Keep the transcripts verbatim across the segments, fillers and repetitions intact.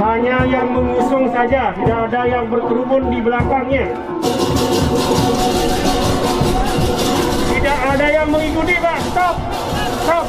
Hanya yang mengusung saja, tidak ada yang berkerumun di belakangnya. Tidak ada yang mengikuti, Pak. Stop. Stop.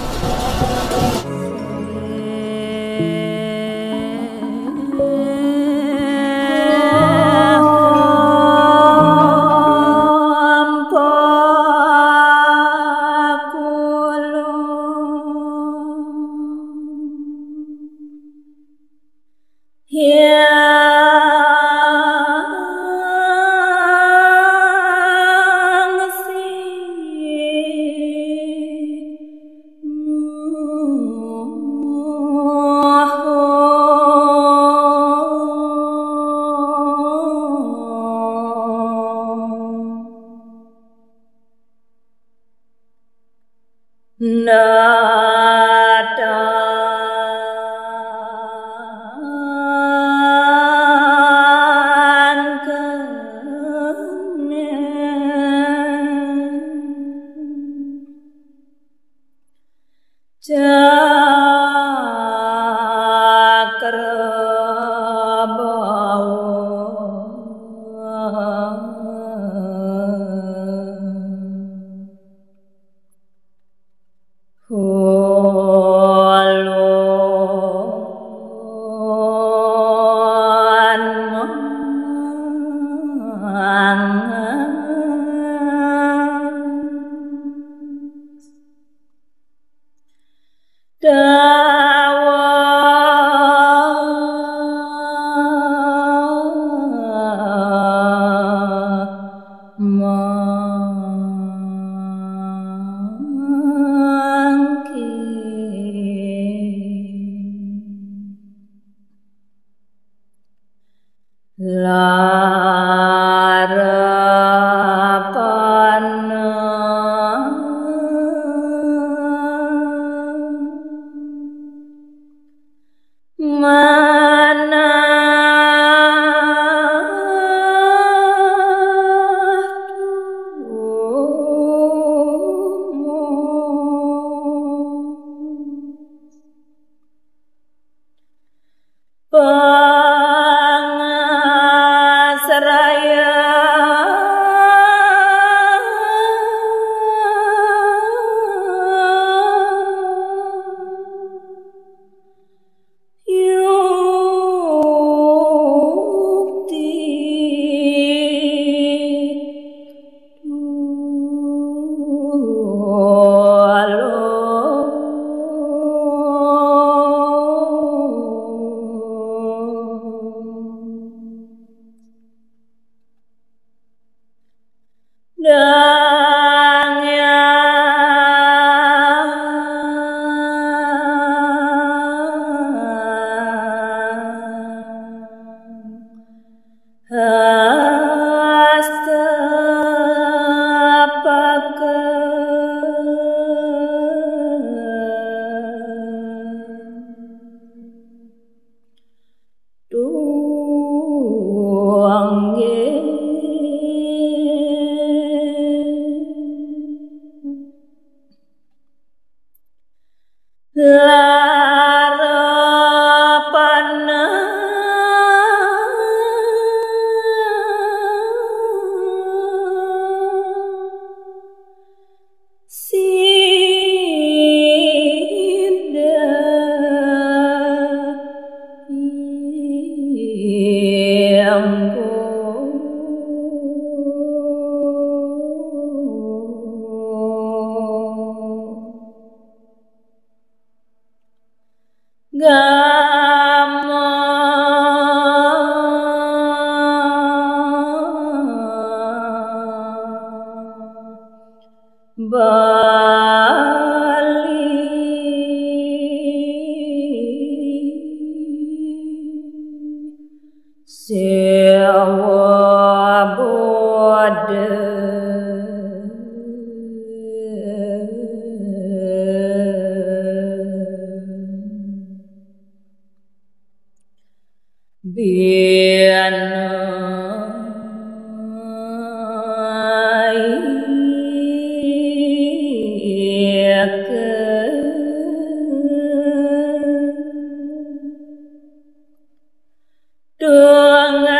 Tunggal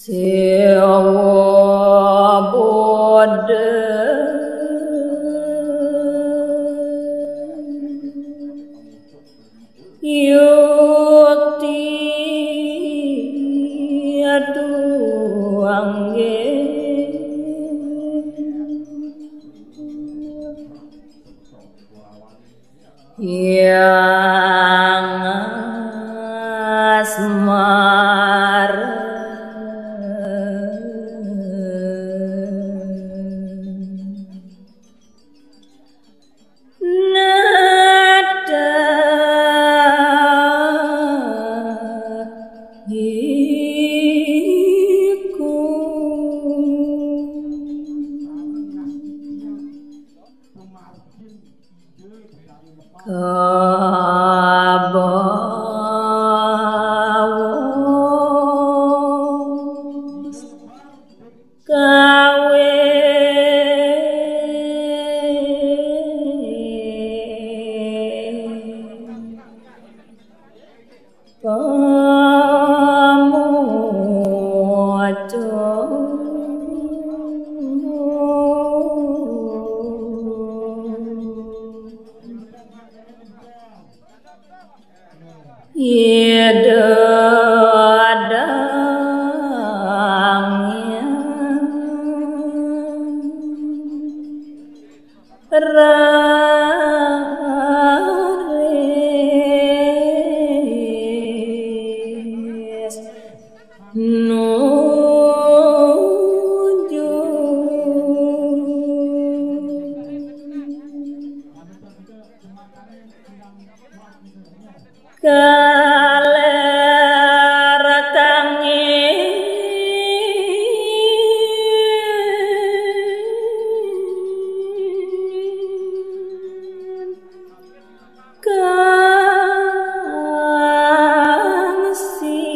Sewa bodoh. Yukti atuangge yang asmara. Nada iku kabawa kawe pamucu. Ida dadangnya raris nuju. Kaler kangin kang sinanggung.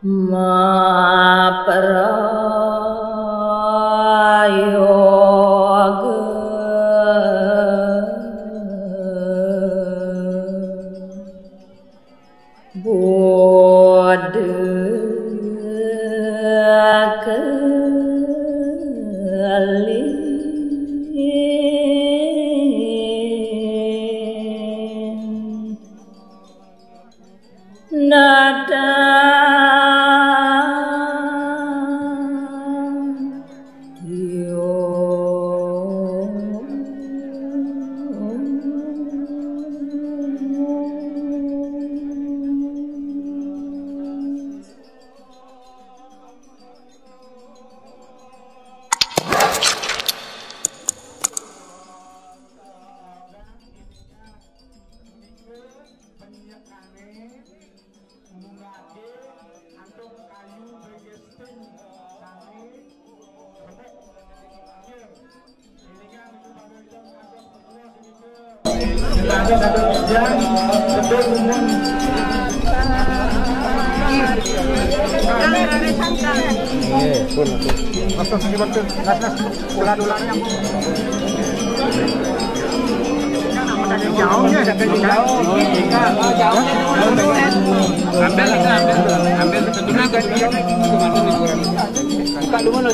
Maprayoga bodhe kalih. Nadang tiung. Ambil, ambil, ambil. Buka dulu.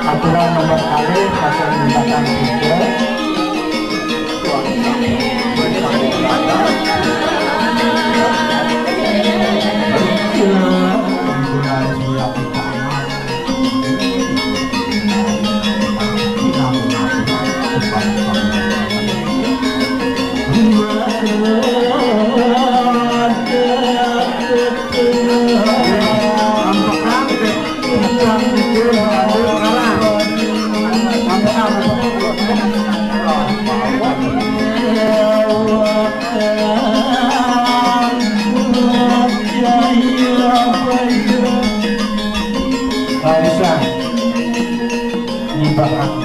Aturan nomor kalih, pasal jembatan tiga. Bisa nyembah aku.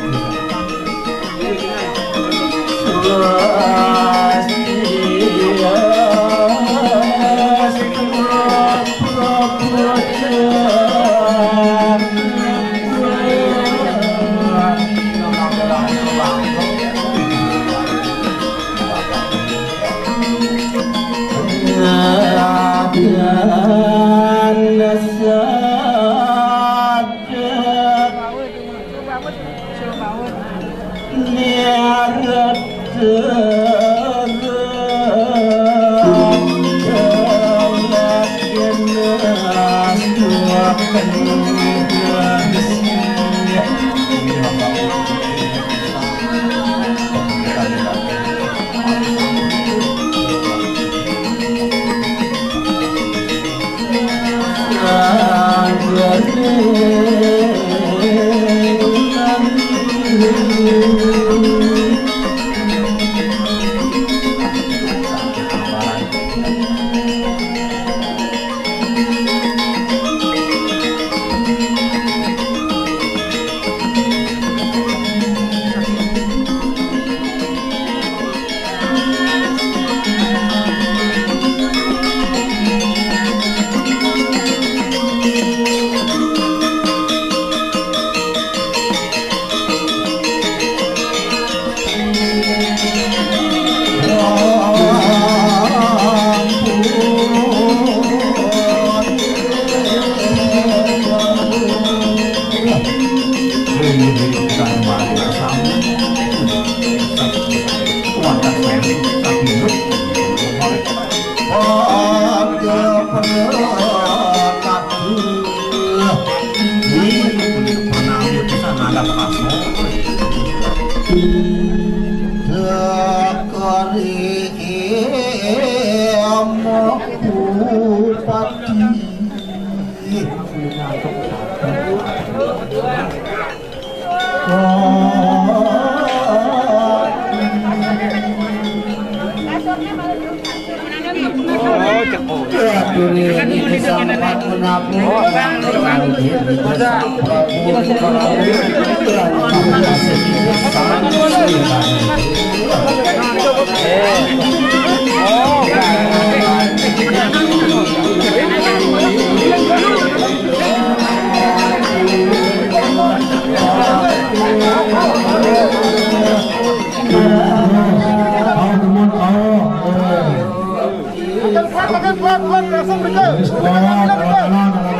Makan kuat, makan kuat, kuat, langsung berikut. Kuat, kuat, kuat,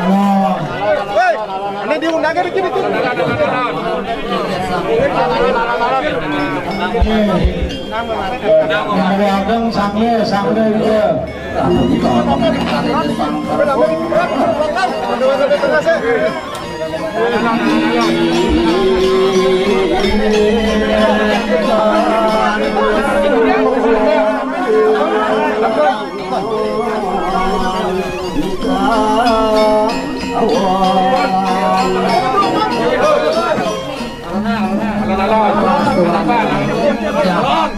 kuat. Woi, ini diundangnya dikit, dikit. Yang ageng sange, sange gitu.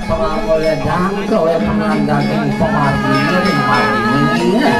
Ora oleh jangkau ya pengandang pemargine ning margine.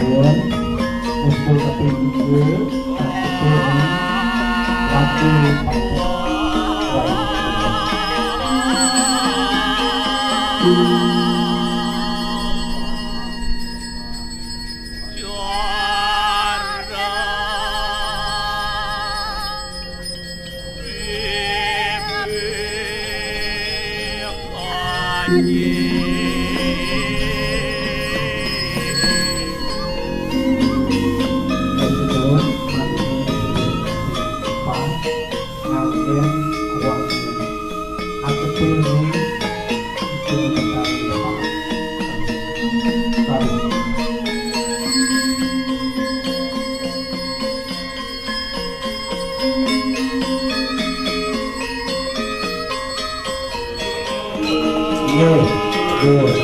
Nuwun, mumpung kaping tiga, kaping ratu, ratu. Nggih, nggih.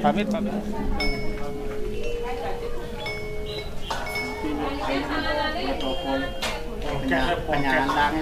Pamit, pamit. Penyandang.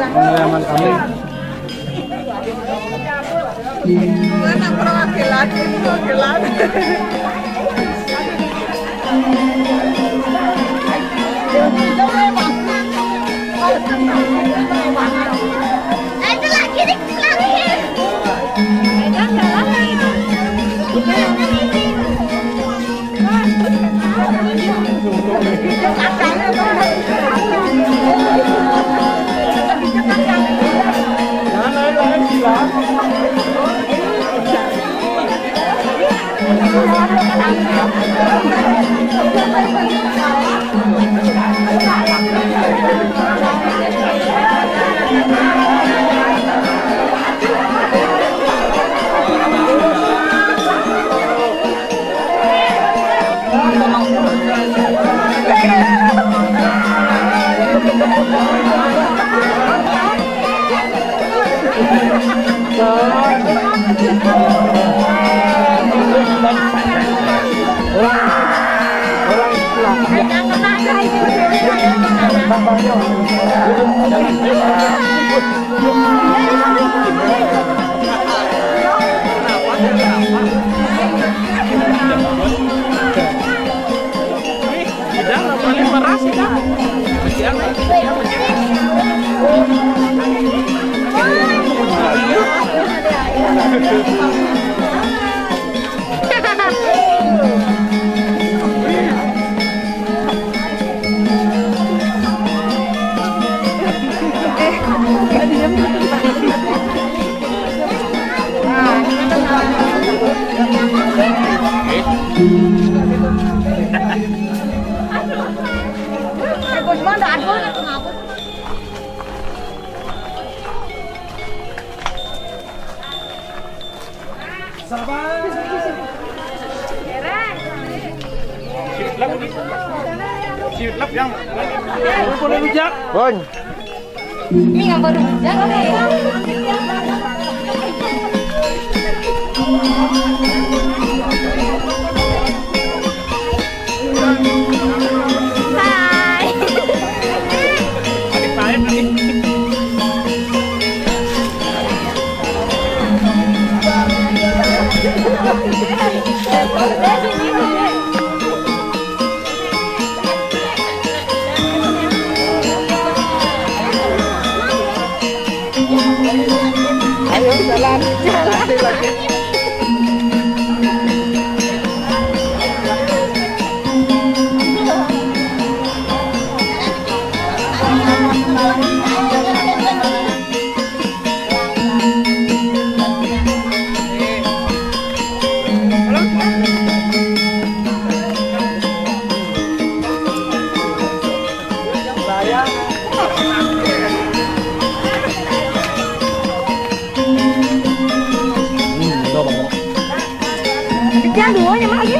Pengalaman kami. Mana perwakilan? Perwakilan. Itu lagi, lagi. Siutlap yang boleh rujak. Bon. Ini yang baru rujak. Hai. Ayo jalan. Jalan. Lagi, lagi. Pecah duanya, Mak, lagi.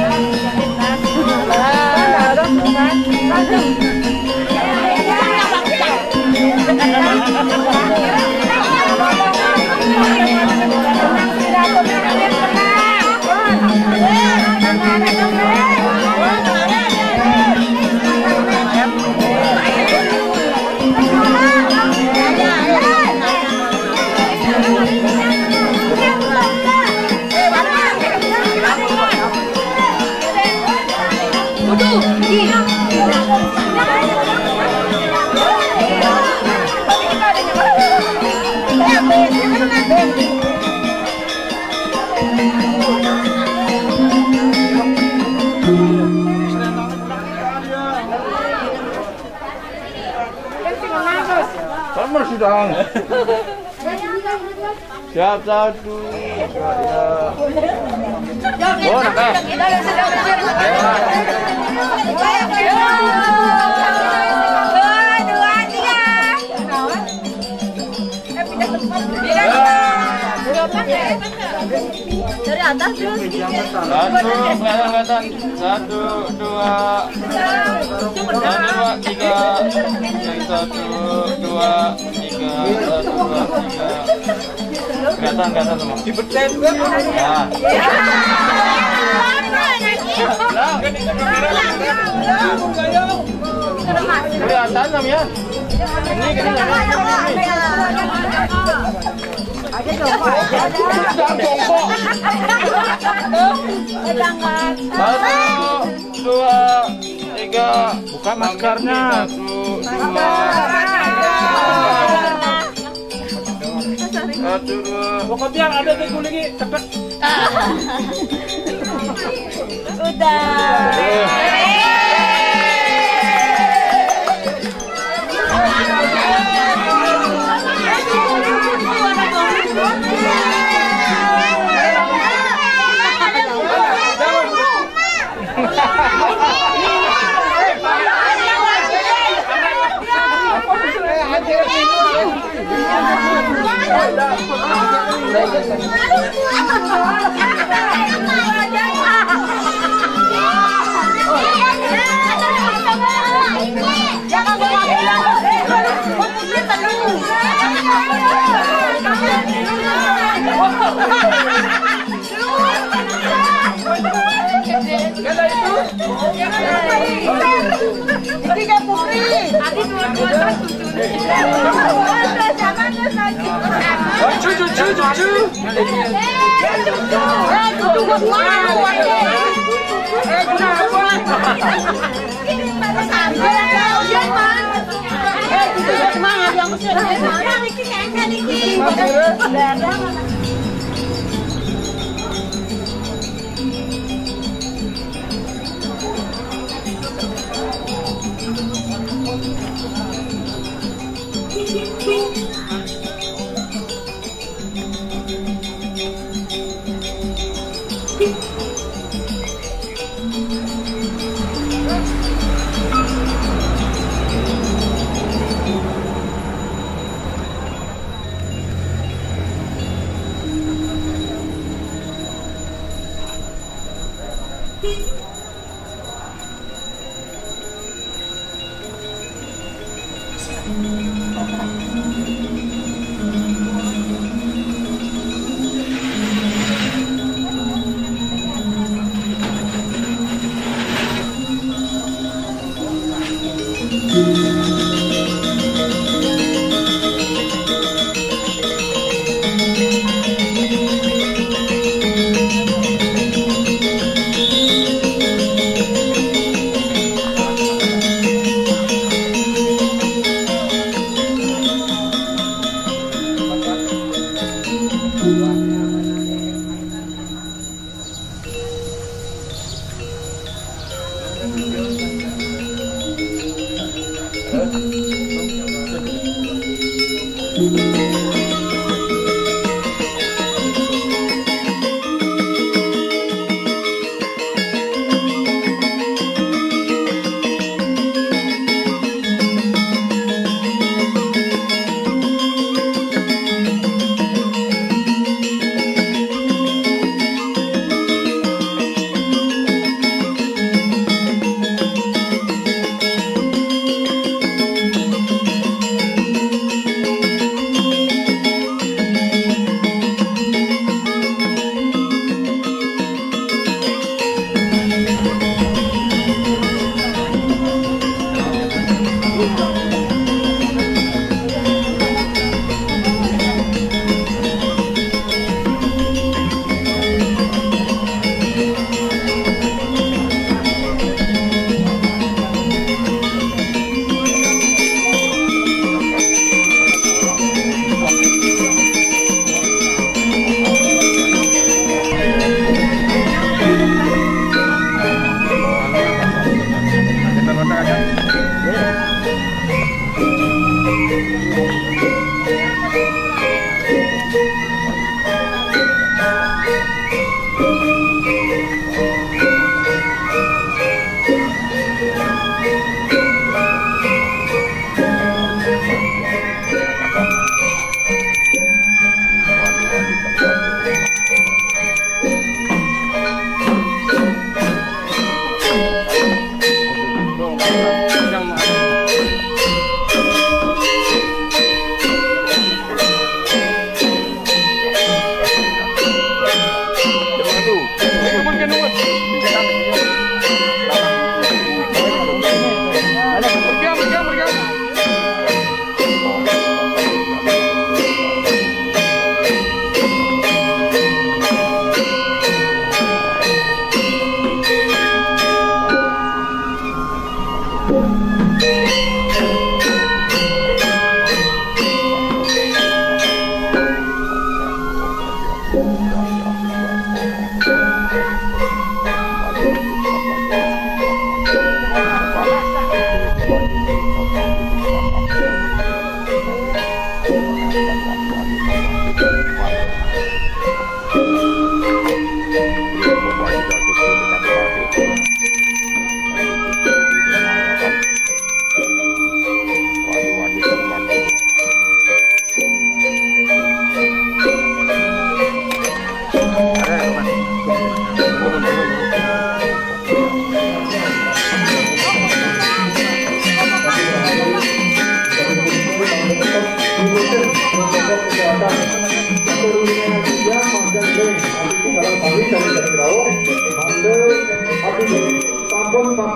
Sama sudah. Siap, satu, dua, ya. Oh, nak, eh. Dua, dua, tiga. Dari atas terus. Satu, kelihatan, kelihatan. Satu, dua. Satu, dua, tiga. Satu, dua, tiga. Satu, dua, tiga. Kelihatan, kelihatan semua. Dipencet. Ya. Kelihatan, Sam, ya? Ini, ini, ini. Jangan jongkok. Satu, dua, tiga. Buka maskernya. Satu, dua. Satu, dua. Pokoknya ada di kulit, cepet. Udah. Tiga putri. Cucu, cucu, cucu.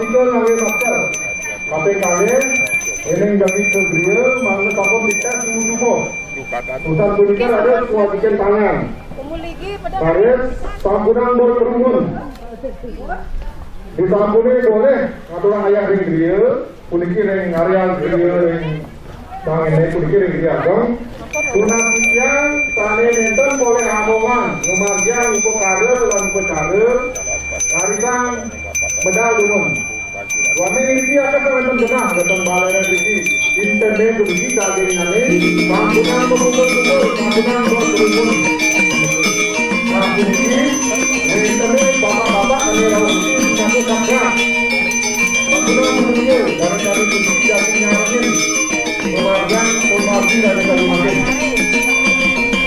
Kita ngangge masker. Kaping kalih, eling jagi ke griya, mangda sampun dites suhu tubuh. Usan punika ada kewajiban tangan. Baris, sampunang berkerumun. Disampune boleh ngaturang ayah ring griya, puniki ring areal griya ring Sang Ene puniki ring griya ageng. Tunas titiang sane nenten polih amongan, ngamargiang upakara lan upacara, rarisang medal dumun. Wani niki akan wenten genah, wenten balene niki. Intene puniki dagingane, sampunang kumpul-kumpul, sampunang berkerumun. Nah, puniki, intene bapak-bapak ane rauh niki, sampunang. Sampunang puniki, barangkali puniki daging nyarengin. Keluarga, keluarga dari Kalimantan.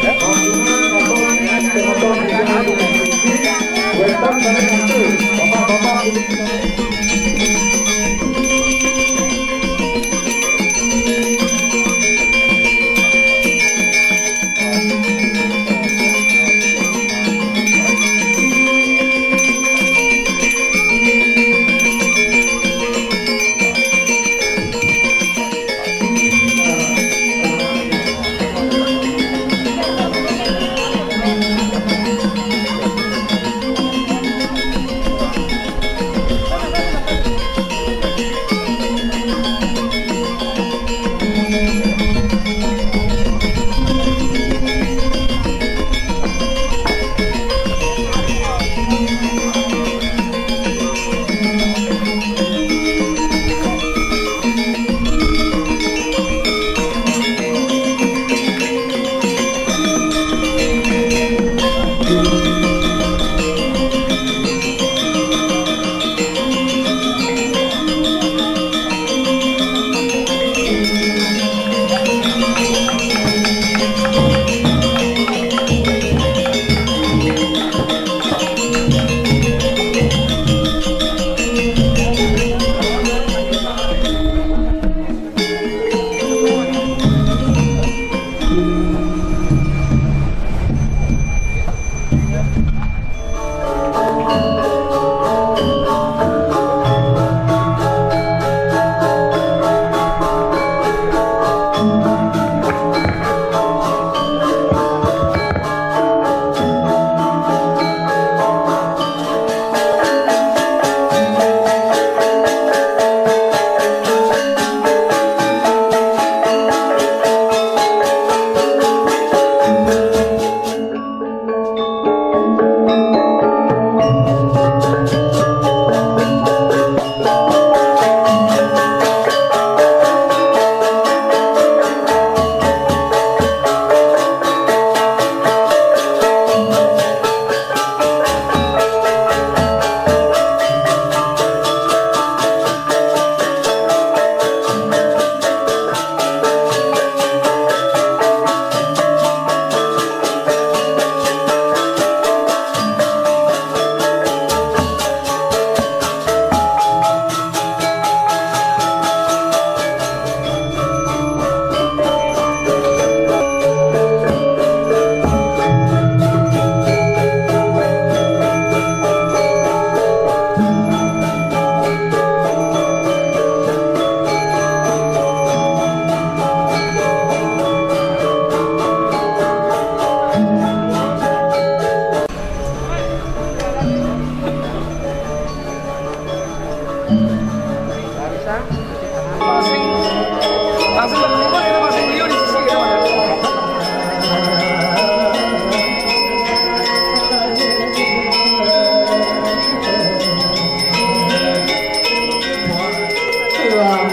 Sampunang, sampunang, sampunang, sampunang, sampunang. Wetan dari Bantul, bapak-bapak,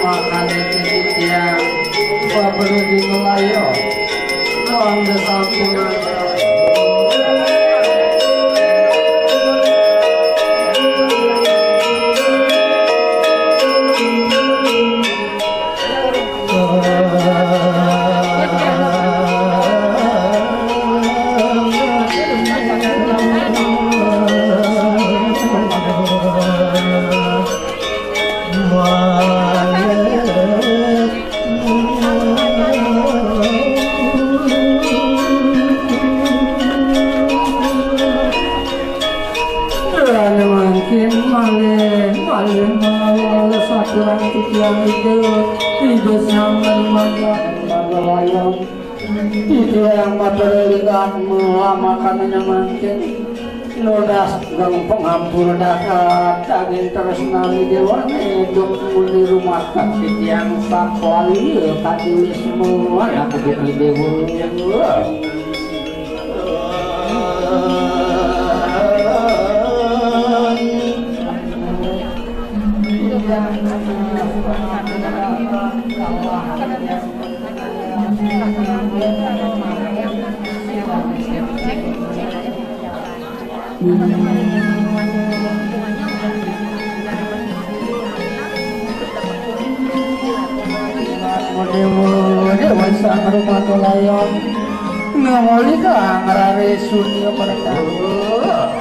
Makane titiang pabeli di Melayu. Mangga sampungan. Malih mawon sakurang titiang Ida, Ida Sang Hyang Widi Wasa. Titiang matur lingkatmu amakan nyamangkin. Nunas geng pangampura dahat daging tresnani déwané duk muni rumakat titiang sakwali kadi wisnu anak déwa. Déwa, Déwa Sang Rumatulayon. Ngamulika ngrare Surya Pertawa.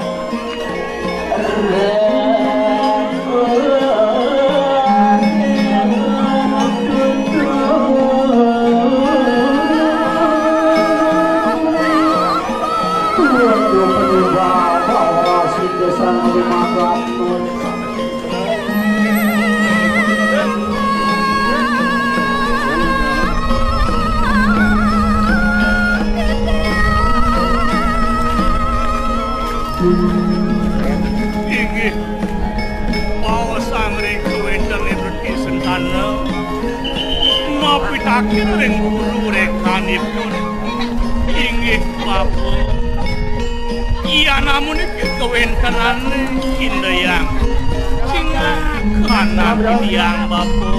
Inggih, paosan ring kawéntenan Reti Sentana, mapitaken ring guru rekanipun. Inggih, Bapa. Yan amunika kawéntenané, Indayang. Singak anak titiang, Bapa.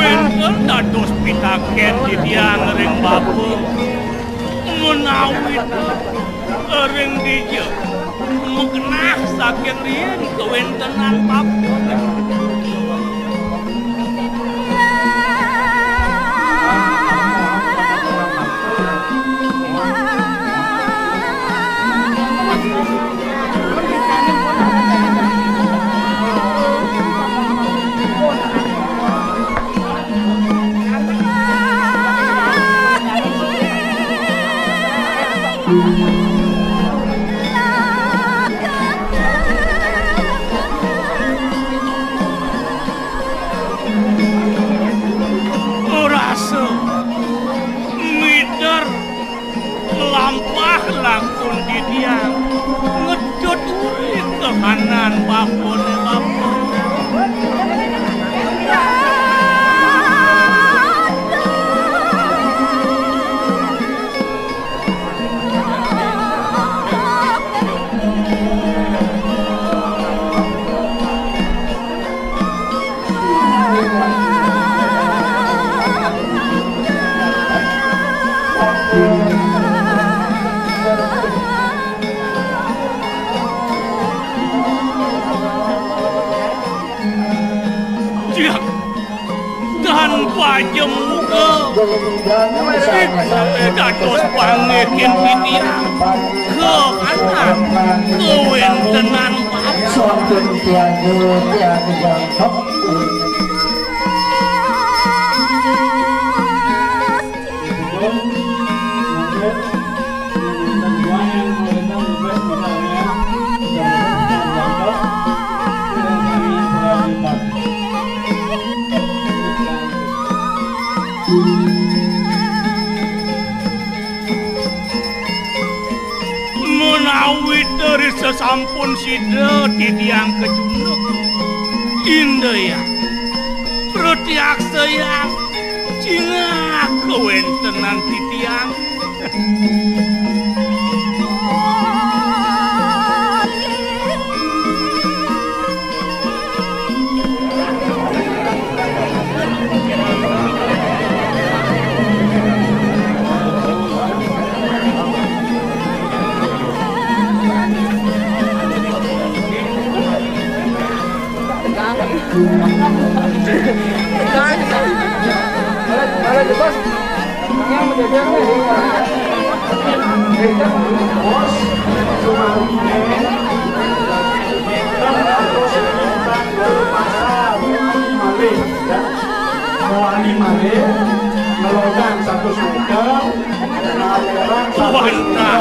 Wénten dados pitakén titiang ring Bapa, menawi ring dija magenah saking riin kawéntenan Bapa. Rasa mider lampah langkung titiang ngedot uri kahanan bapané bapa. Diak, tan pajemuga. Dados pangéhin titiang ka anak kawéntenan. Sampun tiaga, tiaga jangkep. Menawi teri sasampun sida titiang kecunduk, Indayang, pratiaksayang, cingak kawéntenan titiang. Wani malih, ngelodang satus meter, ngalirang satus meter. Wantah,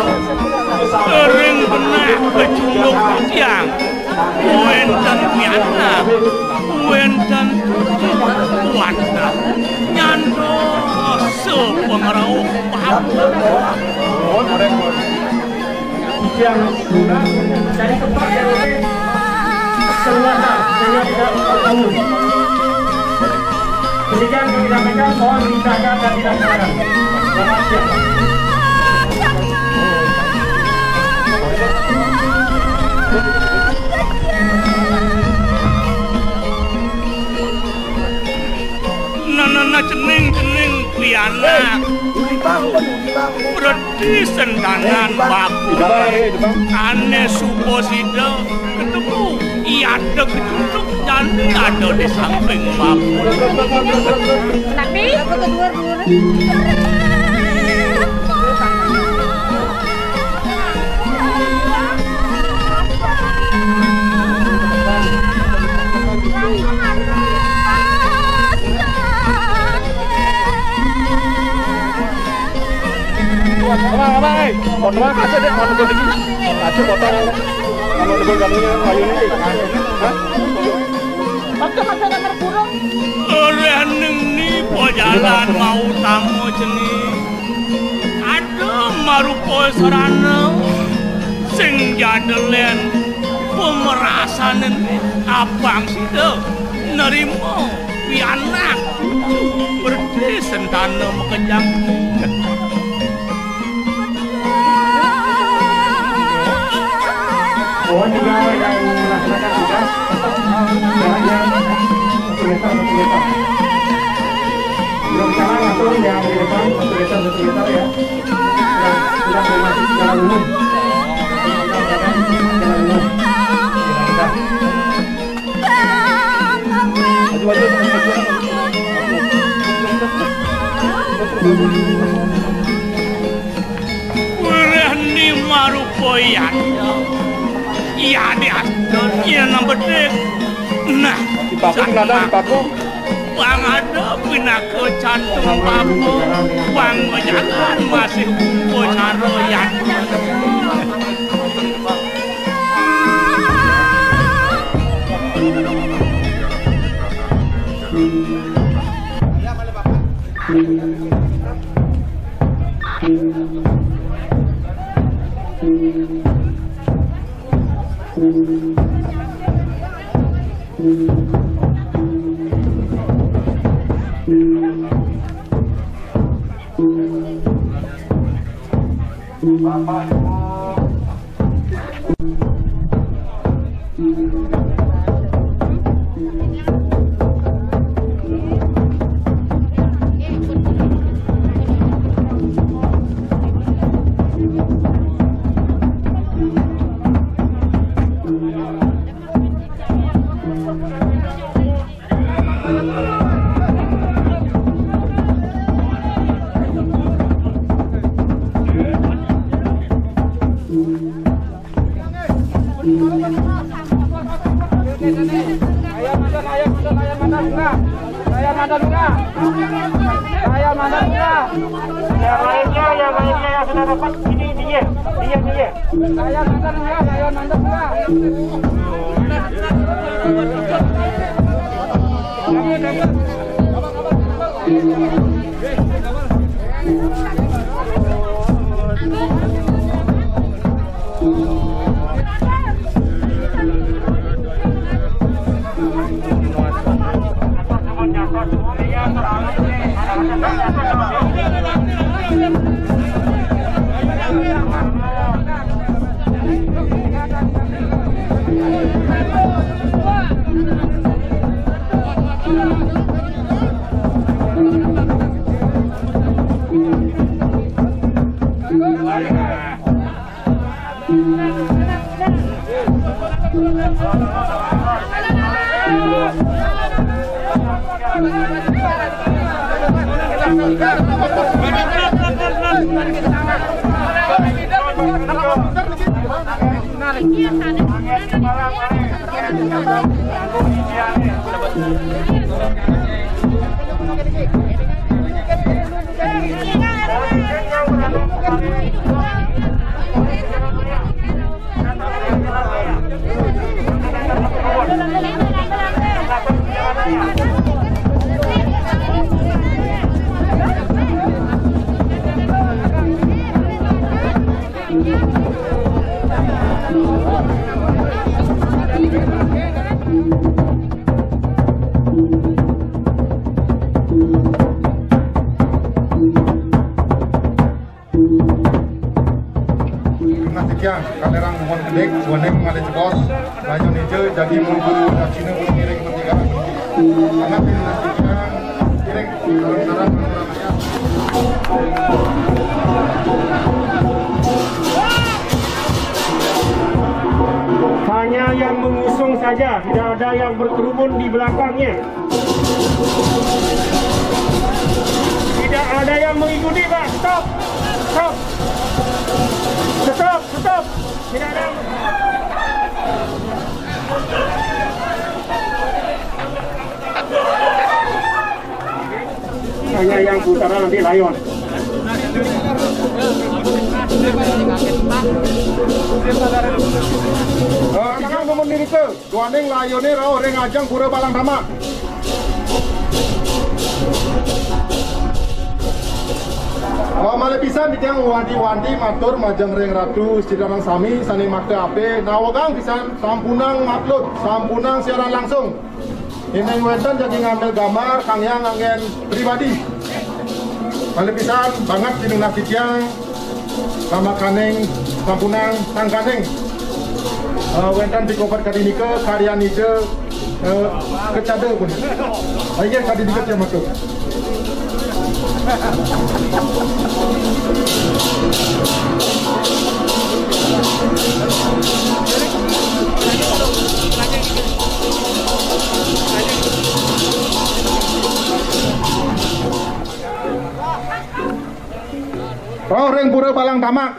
kering benah kecunduk tiang. Wénten pianak, wénten wantah, nyantos pangrauh pabon. Yang sudah dari tempat yang lebih keluar, sehingga tidak terganggu. Demikian kami sampaikan, mohon diikhlaskan dan tidak didengarkan. Selamat siang. Nanana cening-cening pianak. Uli bangun, uli bangun. Berhenti sentanan babu. Ané suba sida ketemu, iada kecunduk jani ada di samping babu. Tapi Abang, abang, eh. Potong aja deh, mau negor lagi. Aja potong. Kalau negor galuhnya, ayo nih. Hah? Oréh ning ni pajalan mautama cening. Ada marupa sarana sing jadelén pamerasané abang sida nerima pianak cucu berarti sentana makejang. Mohon juga yang melaksanakan tugas, jaraknya satu meter, satu meter. Belum salah langsung yang di depan, satu meter, satu meter ya. Sudah, sudah masuk jalan umum. Jalan umum. Maju, maju, maju, maju. Wéréh ni marupa yadnya. Yadnya, yadnya bedik. Nah, dipaku, Nanda, dipaku. Pang ada pinaka cantung bapa, pang majalan masih upacara yadnya. Saya mantan lurah. Saya mantan lurah. Yang lainnya, yang lainnya yang sudah dapat, ini dia, dia, dia. Saya mantan lurah, saya mantan lurah. Nah, sekian, kalerang mohon kedek, boneng malih jebos, layun ija, jagi mulu guru, dacina, mulu ngiring, matiga. Anak ini, nah, sekian, ngiring, sareng-sareng, sareng-sareng. Hanya yang mengusung saja, tidak ada yang berkerumun di belakangnya. Tidak ada yang mengikuti, Pak. Stop. Stop. Stop, stop. Tidak ada yang... Hanya yang utara nanti layun. Eh, tangah numun nirika. Duaning layune rauh ring ajeng Pura Balang Tamak. Oh, malih pisan titiang wanti-wanti matur majeng ring Ratu Sri Danang sami sane makta ape nawegang pisan sampunang upload, sampunang siaran langsung. Yen wenten jagi ngambil gambar, kanggiang anggen pribadi. Malih pisan banget pinunas titiang, samakaning sampunang sangkaning. Eh, wenten pikobet kadi nika, karyan ida, eh, kecada pun. Inggih, kadi nika titiang matur. Rauh ring Pura Balang Tamak.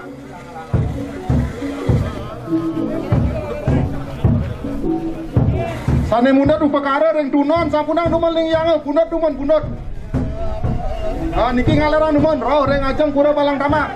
Sane mundut upakara ring tunon, sampunang dumun ring yanga, pundut dumun, pundut. Ah, niki ngalerang dumun, rauh ring ajeng Pura Balang Tamak.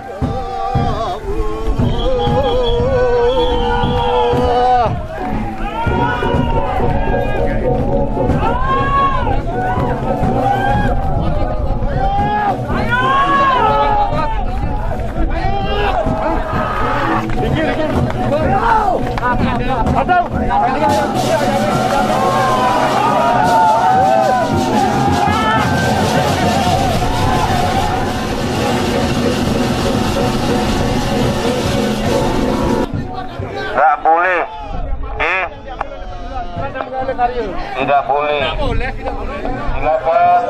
Nggak boleh. Eh? Tidak boleh. Silakan.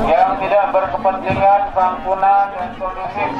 Yang tidak berkepentingan, santunan, dan kondusif.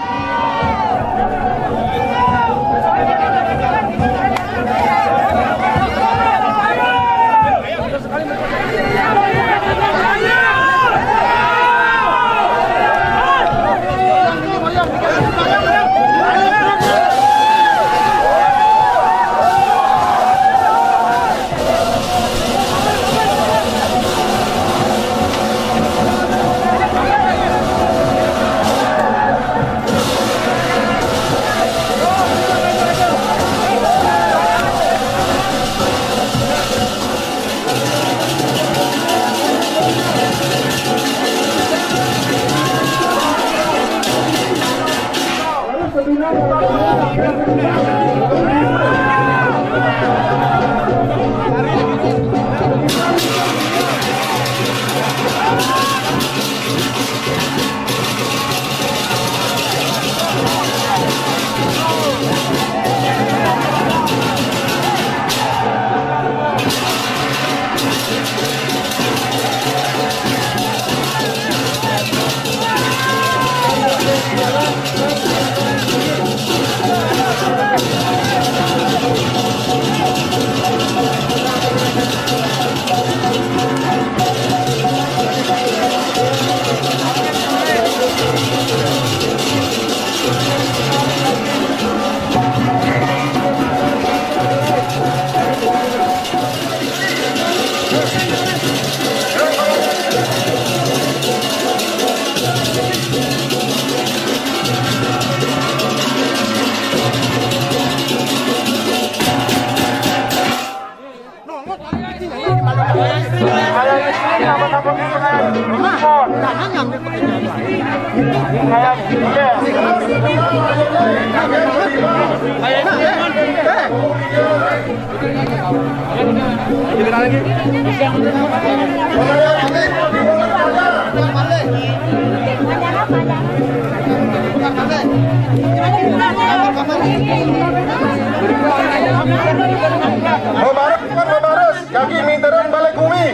Bebaris, bebaris, jagi miteran Balai Gumi.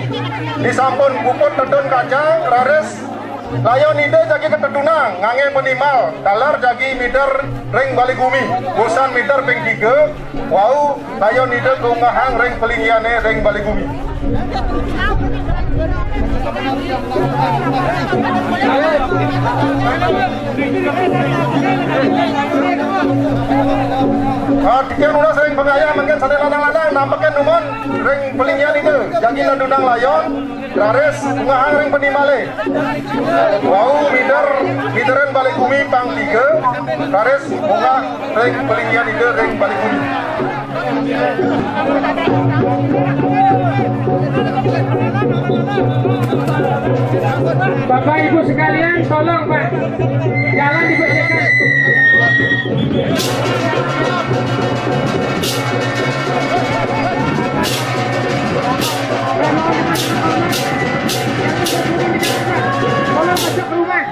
Disampun puput tedun kacang, raris layon Ida jagi katedunang nganggé penimal, taler jagi miter ring Balai Gumi. Wusan miter ping tiga, wau layon Ida kaunggahang ring palinggihané ring Balai Gumi. Ah, tiga nunas ring pangayah mangkin sané lanang-lanang nampekin nunas ring palinggihan Ida. Jagi tedunang layon, raris kaunggahang ring penimalé. Wau miter, miteran Balai Gumi pang tiga, raris kaunggah ring palinggihan Ida ring Balai Gumi. Bapak Ibu sekalian, tolong Pak, jalan dibersihkan. Tolong masuk ke rumah.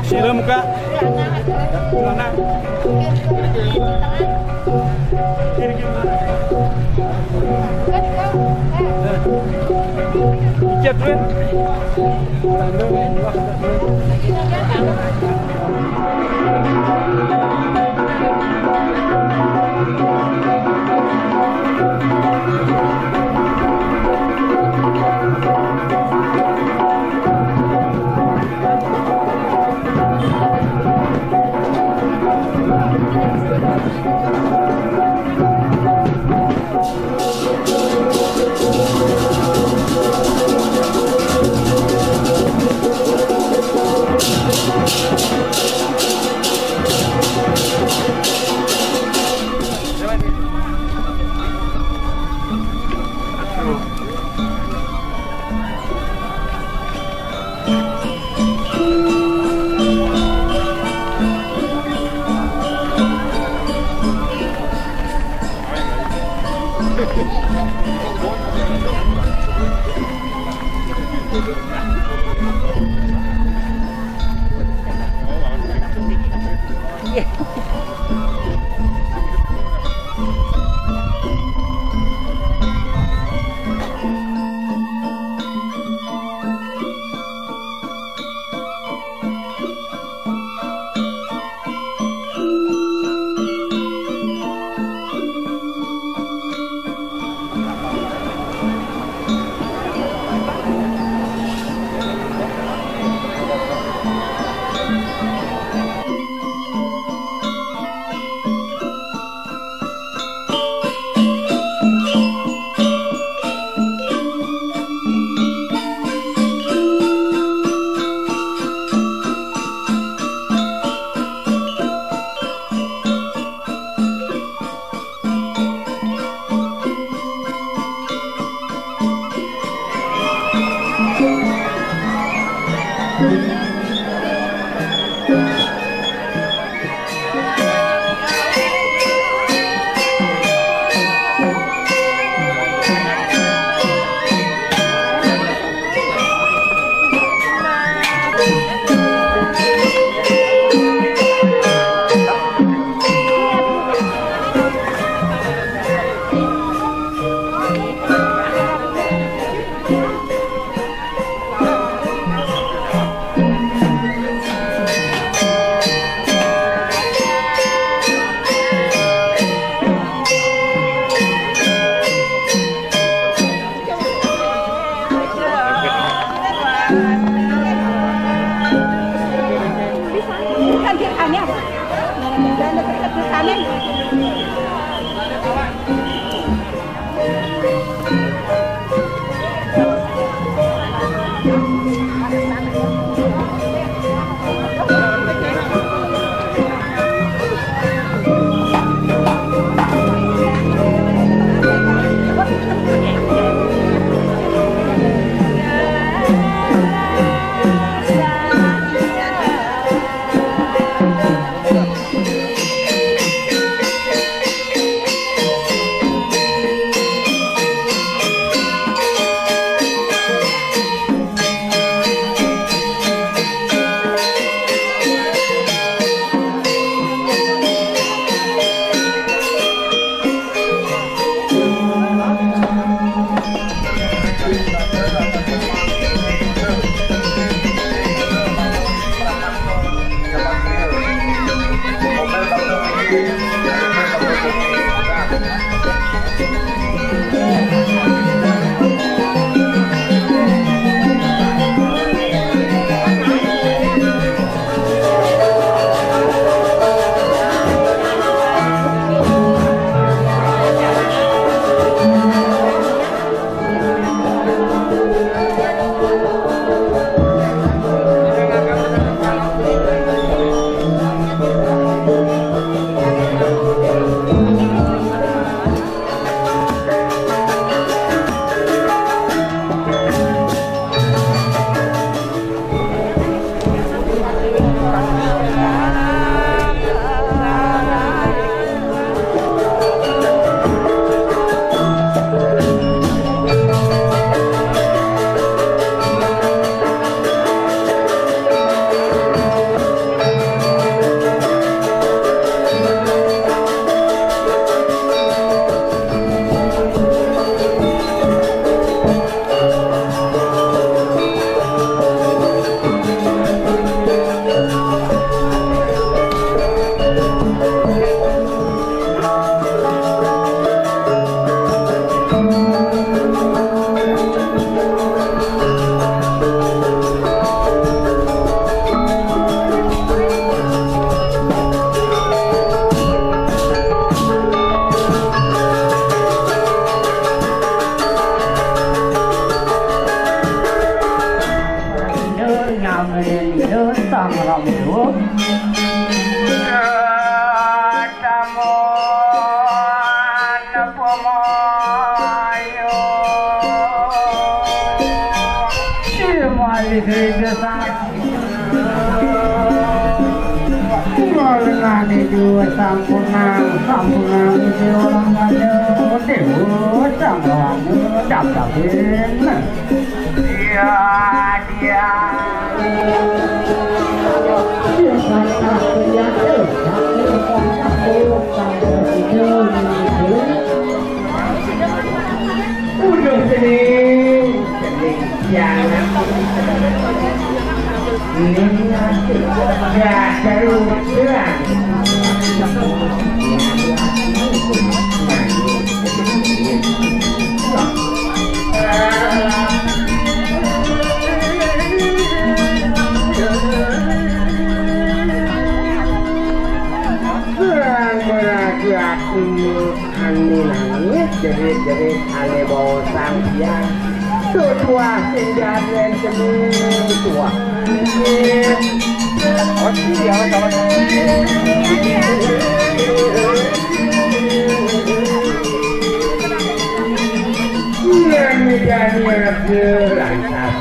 Sira muka. Mana? Kiri, kiri. Icet, Win. Malengane dua sampunang, sampunang dewa pada dewa sang lamu dap-dapin. Dia, dia. Udah sini, sini, jangan. Ini nanti gak seru, Kurang berarti aku. Ane nangis jerit-jerit, ane bawa sang siang. Tuh tuah sing jadren seni tuah. Awas, iya, awas, awas. Nang jani aja lantas.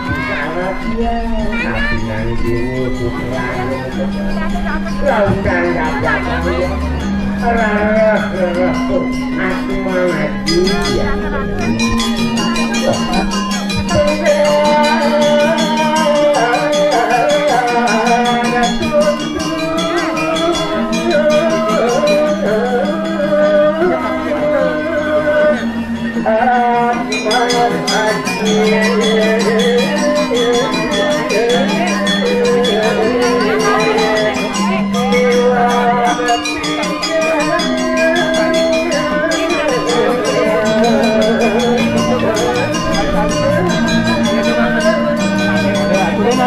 Tapi nang dulu putra. Lautan dapat. Rara, rara, aku mau ngaji. Ya.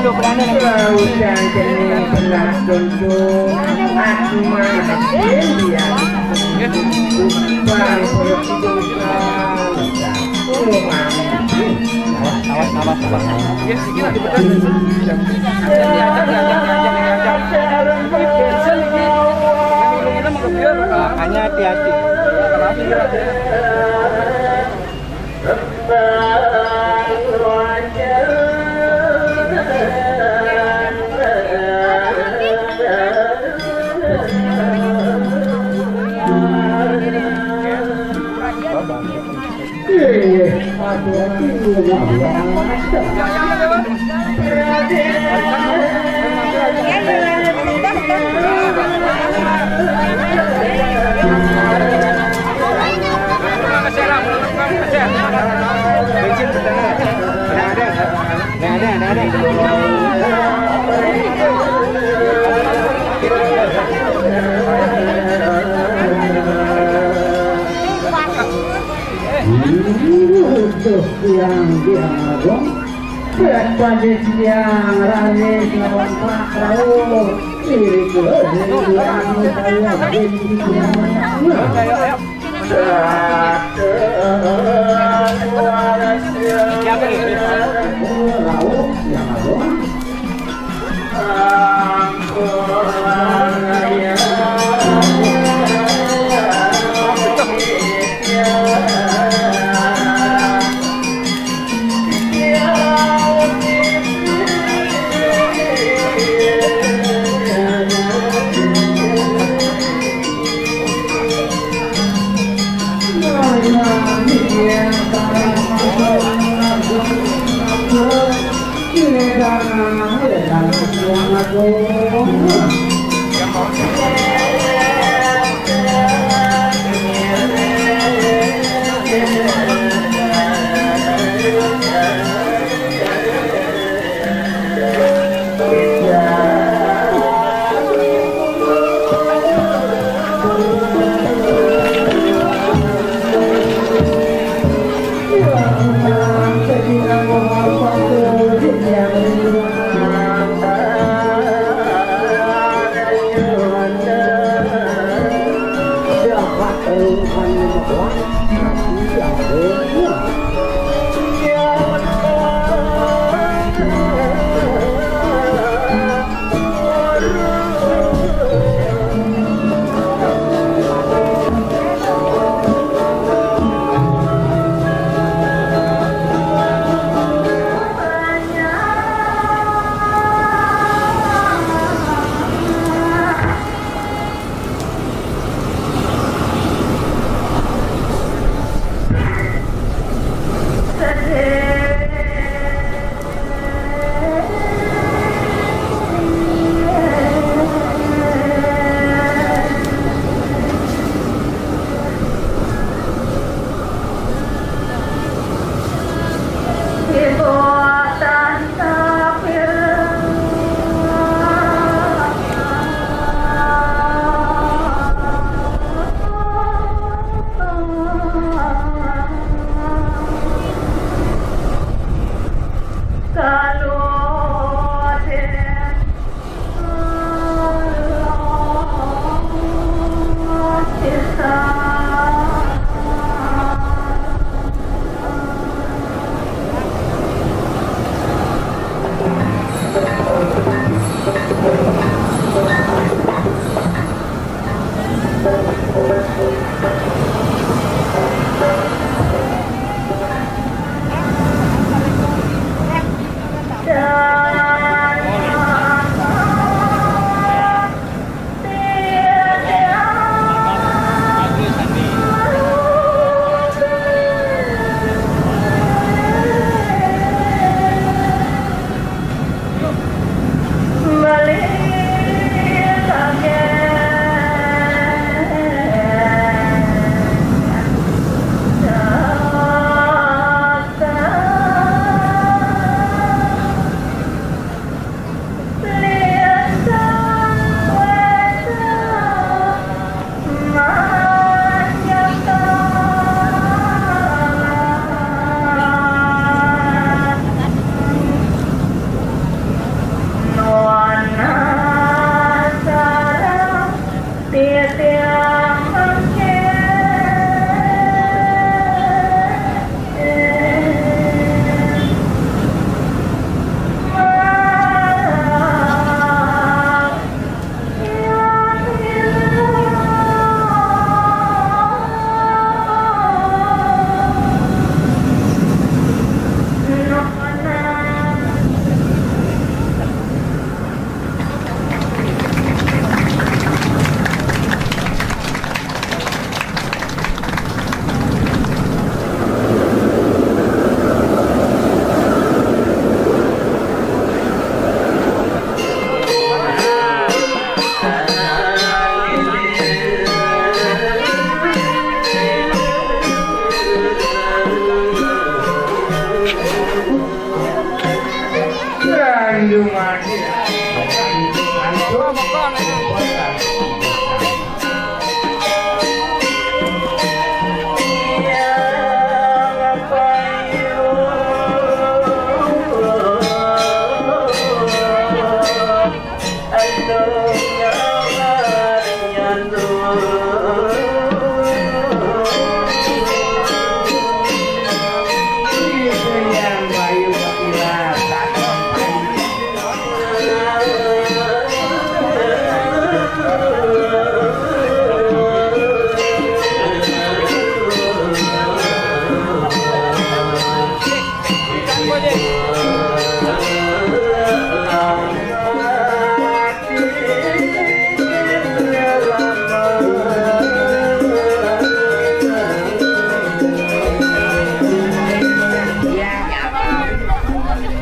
Udah, udah, jangan pernah tunjuk. Aku mah dia. Bang, makanya hati-hati. Butuh yang diagung. Berat pada siang rame lawan Pak Prabowo. Diri kulo diri anu saya diri kulo. Siapa itu? Lauk yang agung.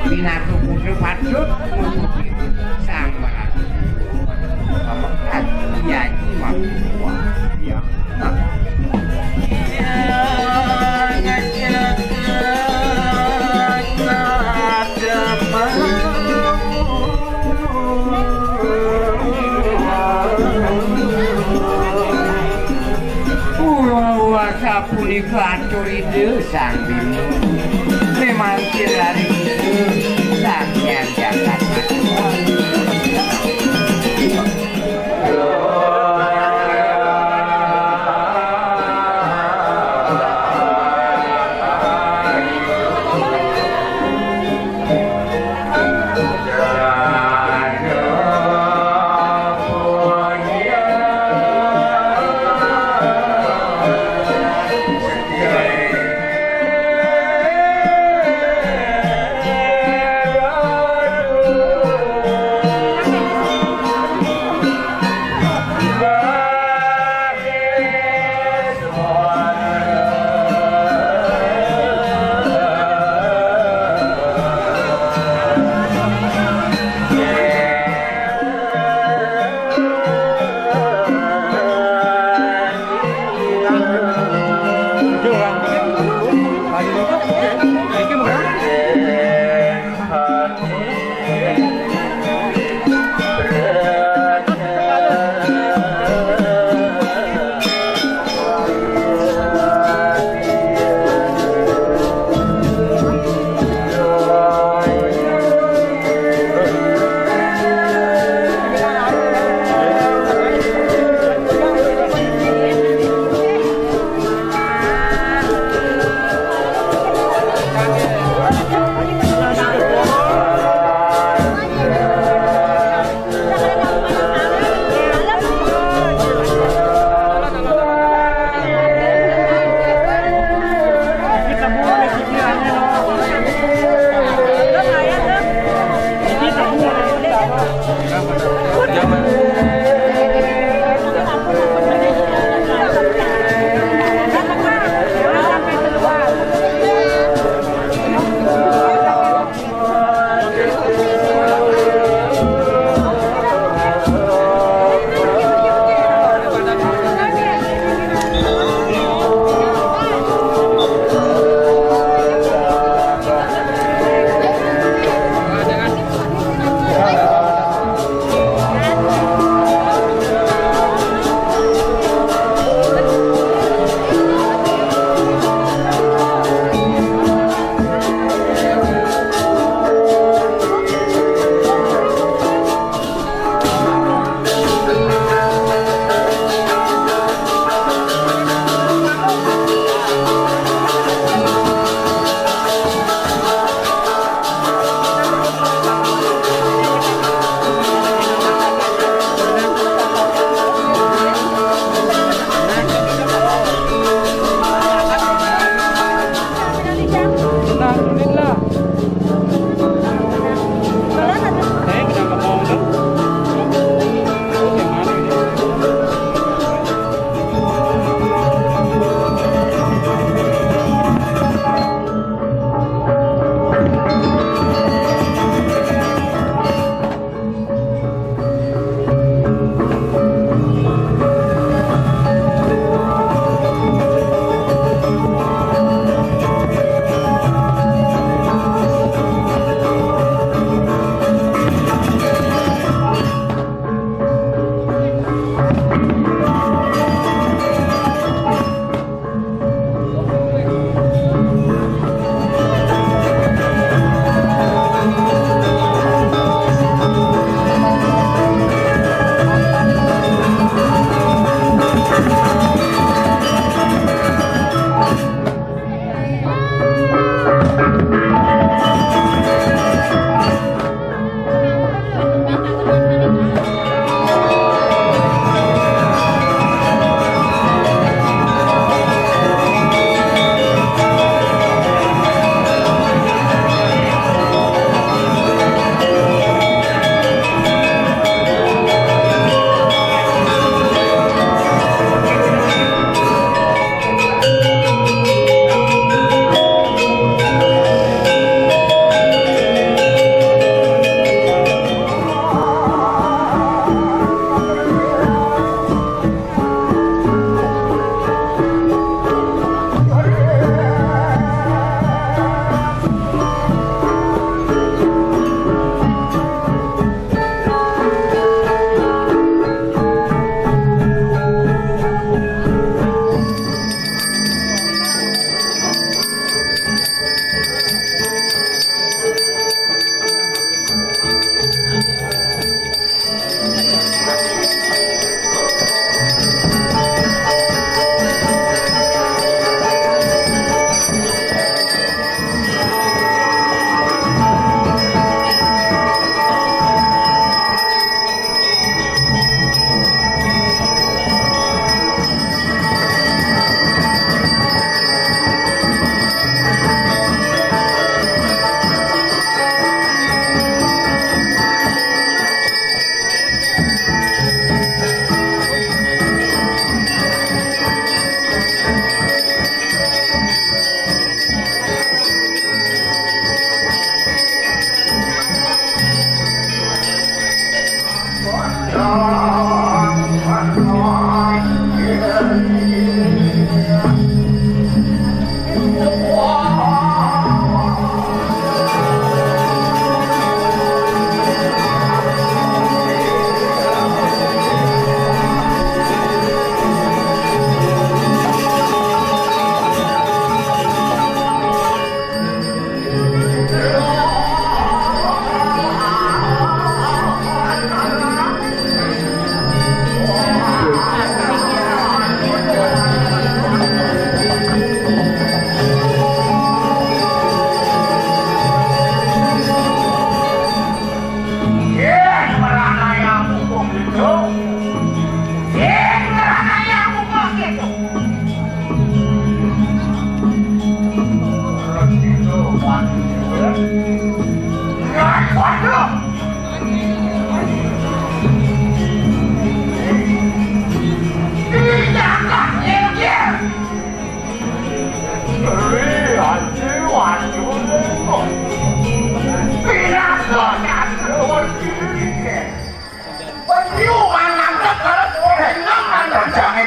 Pinatu putu patut musuhi sang maratu. Pamekat Yayi Matua. Ya. Kula wasa punika atur Ida Sang Bima. Memang kirari Sang Hyang Jagat Matua.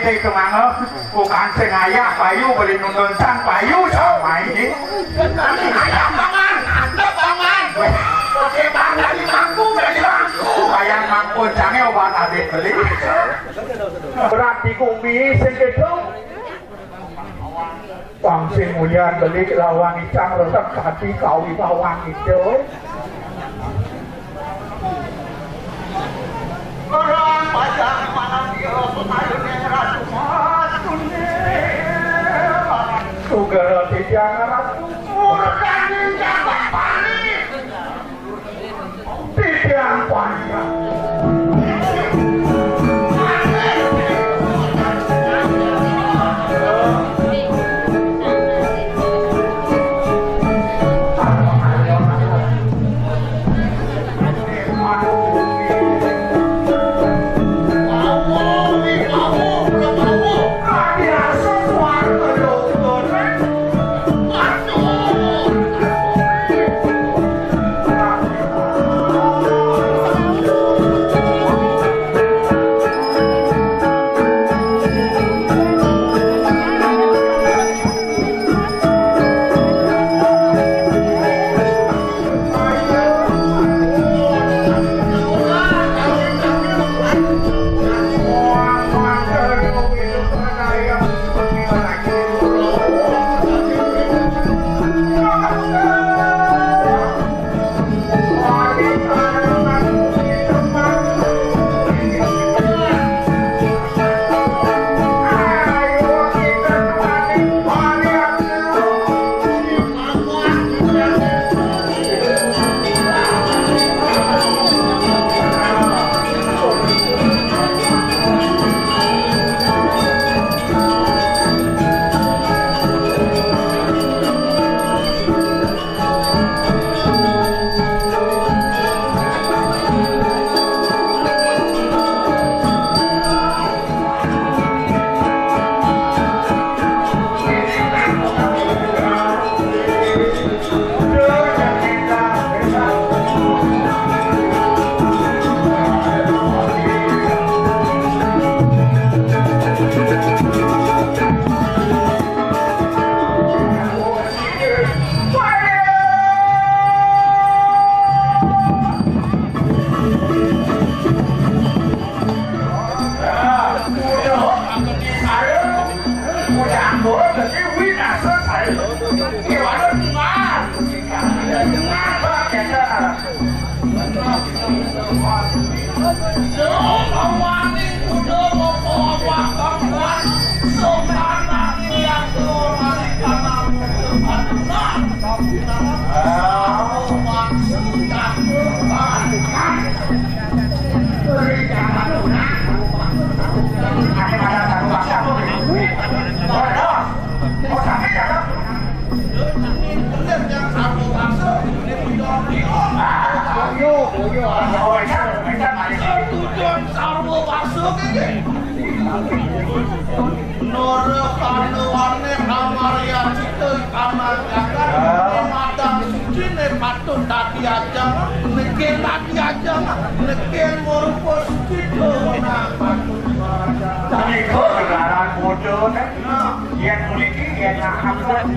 Iki kemana? Bukan sing ayah payu beli nonton sang payu sama ini. Ayah paman, ada paman. Oke, bang, dari mangku, dari mangku. Ayah mangku, jangan obat adik beli. Berat di bumi sing gedung. Wong sing mulya beli lawan icang resep dadi kawi bawang ijo. Orang pajak malam dia pemalunya ratu matune. Tugara titiang ratu murkaning jagat paling. Titiang panjang. Tujuan sarwa basa iki. Nara kanuwane amarya cita amaryakan, ne madang suci ne patut dadi ajeng, neke dadi ajeng, neke murupa suci dona patut ajeng. Nika gegaran bodho, ne. Nah. Yen puniki, yen nak apa,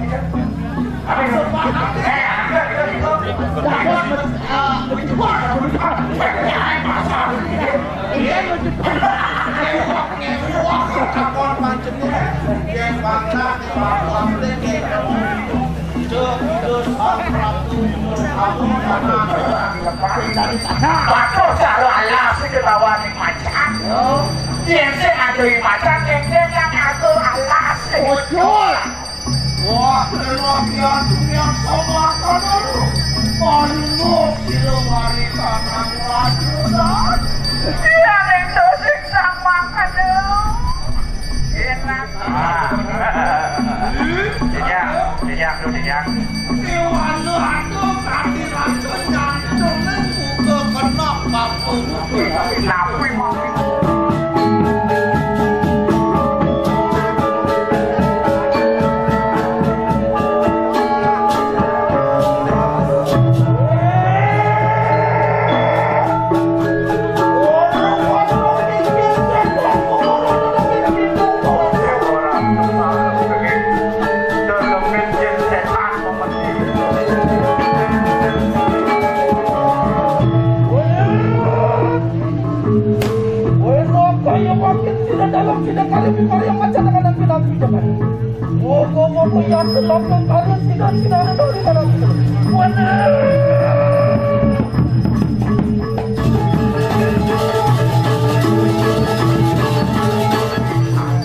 Patuh cara alas iki lawan ing macan. Yen sing ngaduhi macan, yen sing ngatur alas. Betul. Wah, kena kian dunia sama kanan. Paling mau sila warisan aku ajudan. Dia itu siksa makan dulu. Enak. Ah. Tidak, tidak, tidak. Dewana aduh kaki rasa nyantung ning buka kena kampung. Tapi mau Moga-moga ya telah mengkala sida-sida dari mana. Benar.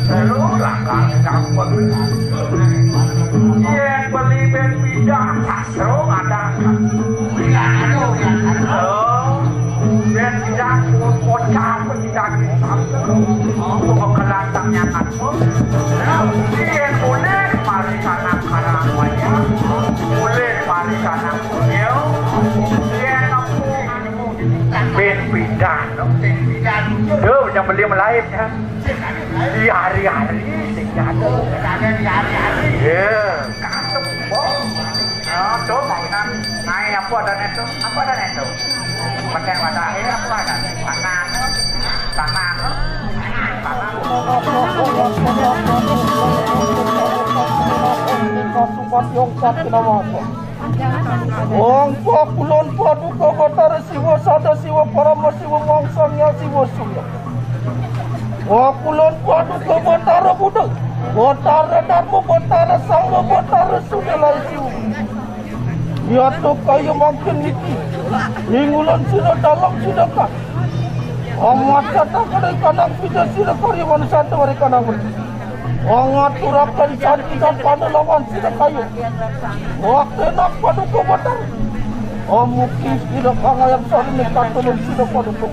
Lalu langkah dapat. Yen beli ben pindah sastro ada. Oh, yen pindah kocap pindah. Oh, kelantang nyaman. Yen boleh mari sana karang wayah. Boleh mari sana kunyil. Yen aku ben pindah. Duh, yang beli melain ya. Di hari-hari sing ada. Ada di hari-hari. Ya. Kasep, Bos. Ya, tuh mainan. Naik apa ada neto? Apa ada neto? Pakai wadah air apa ada? Tanah. Tanah. Tanah. Sumpah tiong satu nama apa? Wong Pakulon Paduka Batara Siwa Sada Siwa Parama Siwa Wong Sang Hyang Siwa Surya. Pakulon Paduka Batara Buddha, Batara Dharma, Batara Sangha, Batara Sunda Lai Siwa. Yaitu kaya mangkin niki. Ingulun sira dalam sida kan. Amat datang kadai kanang pija sira karya manusia tawari kanang. Angaturaken santi dan panelawan sida kayu. Waktu enak paduka batang. Amuki sida kangayam sarine katulun sida paduka.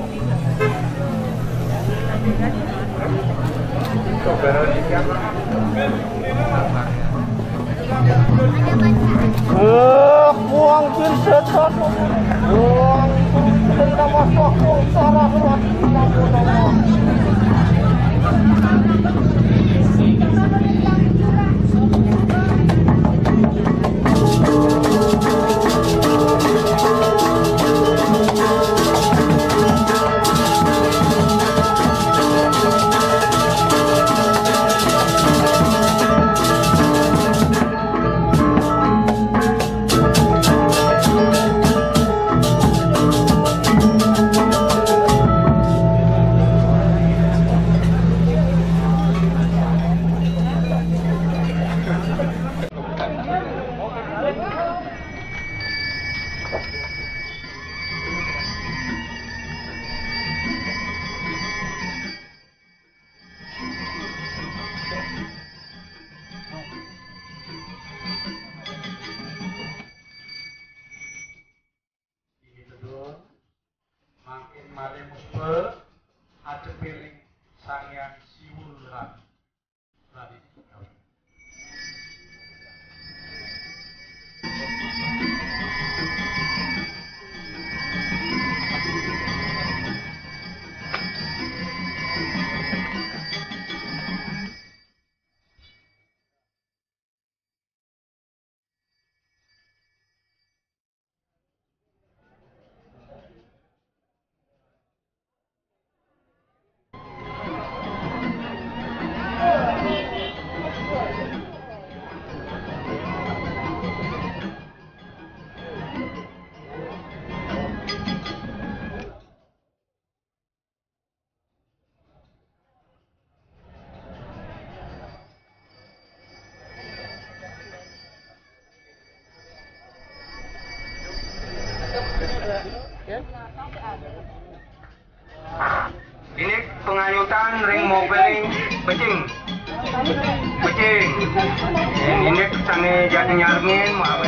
Eh, kuang bin setan. Kuang bin setan. Inggih betul. Mangkin malih muspel, adepiling Sang Hyang Siwa lan Raditya. Ini penganyutan ring mobil becing. Becing. Ini sane jadi nyarmin, maaf.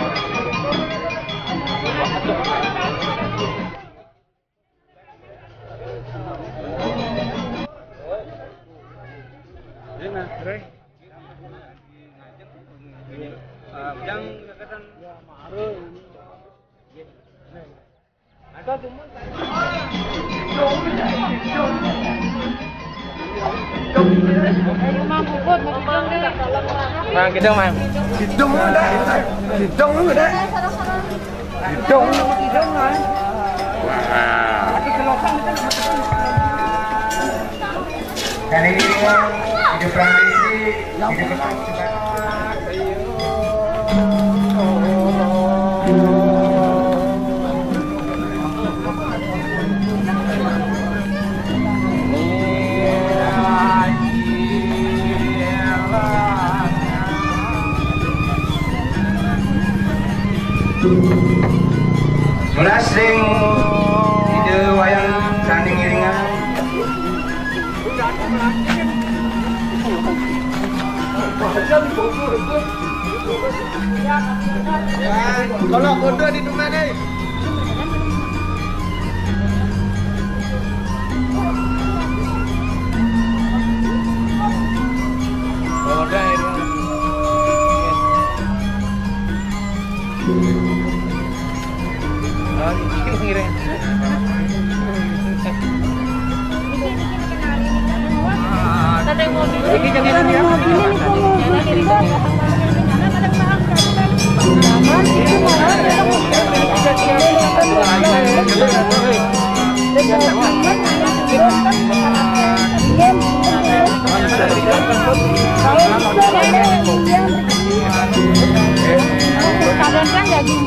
Mang, kidung, Mang. Kidung, Mang. Kidung, Mang. Kidung. Kidung, Mang. Wah. Kali ini, hidup tradisi, hidup Melas ring Ida Wayan Sanding Iringan. Kalau kotor di rumah ni. Kalian kan daging.